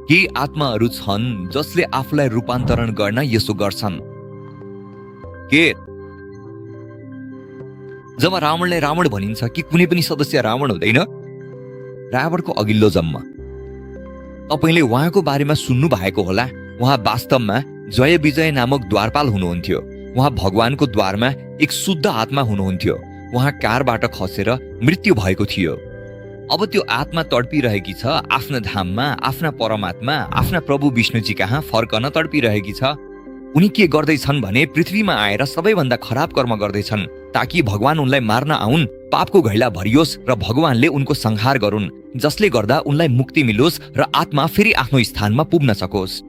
केही आत्माहरू छन् जसले आफूलाई रूपान्तरण गर्न यसो गर्छन्। के जब रावणलाई रावण भनिन्छ कि कुनै पनि सदस्य रावण हुँदैन, रावणको अघिल्लो जन्म तपाईले उहाँको बारेमा सुन्नु भएको होला। उहाँ वास्तवमा जय विजय नामक द्वारपाल हुनुहुन्थ्यो। उहाँ भगवानको द्वारमा एक शुद्ध आत्मा हुनुहुन्थ्यो। उहाँ कारबाट खसेर मृत्यु भएको थियो। अब त्यो आत्मा तडपिरहेकी छ आफ्ना धाममा, आफ्ना परमात्मा, आफ्ना प्रभु विष्णुजी कहाँ फर्कन तडपिरहेकी छ। उनी के गर्दैछन् भने पृथ्वीमा आएर सबैभन्दा खराब कर्म गर्दैछन् ताकि भगवान उनलाई मार्न आउन्, पापको घैला भरियोस् र भगवानले उनको संहार गरून्, जसले गर्दा उनलाई मुक्ति मिलोस् र आत्मा फेरि आफ्नो स्थानमा पुग्न सकोस्।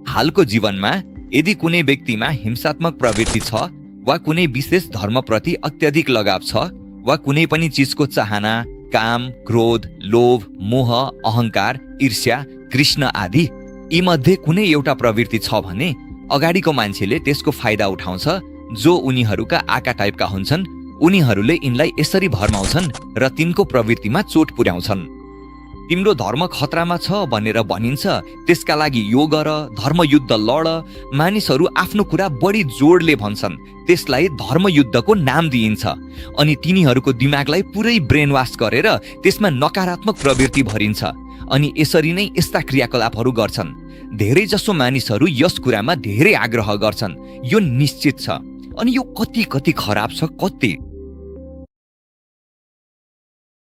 हालको जीवनमा यदि कुनै व्यक्तिमा हिंसात्मक प्रवृत्ति छ वा कुनै विशेष धर्मप्रति अत्यधिक लगाव छ वा कुनै पनि चिजको चाहना, काम, क्रोध, लोभ, मोह, अहंकार, ईर्ष्या, कृष्ण आदि यीमध्ये कुनै एउटा प्रवृत्ति छ भने अगाडिको मान्छेले त्यसको फाइदा उठाउँछ। जो उनीहरूका आका टाइपका हुन्छन् उनीहरूले यिनलाई यसरी भरमाउँछन् र तिनको प्रवृत्तिमा चोट पुर्याउँछन्। तिम्रो धर्म खतरामा छ भनेर भनिन्छ, त्यसका लागि यो गर, धर्मयुद्ध लड। मानिसहरू आफ्नो कुरा बढी जोडले भन्छन्, त्यसलाई धर्मयुद्धको नाम दिइन्छ अनि तिनीहरूको दिमागलाई पुरै ब्रेन वाश गरेर त्यसमा नकारात्मक प्रवृत्ति भरिन्छ अनि यसरी नै यस्ता क्रियाकलापहरू गर्छन्। धेरै जसो मानिसहरू यस कुरामा धेरै आग्रह गर्छन्। यो निश्चित छ अनि यो कति खराब छ, कति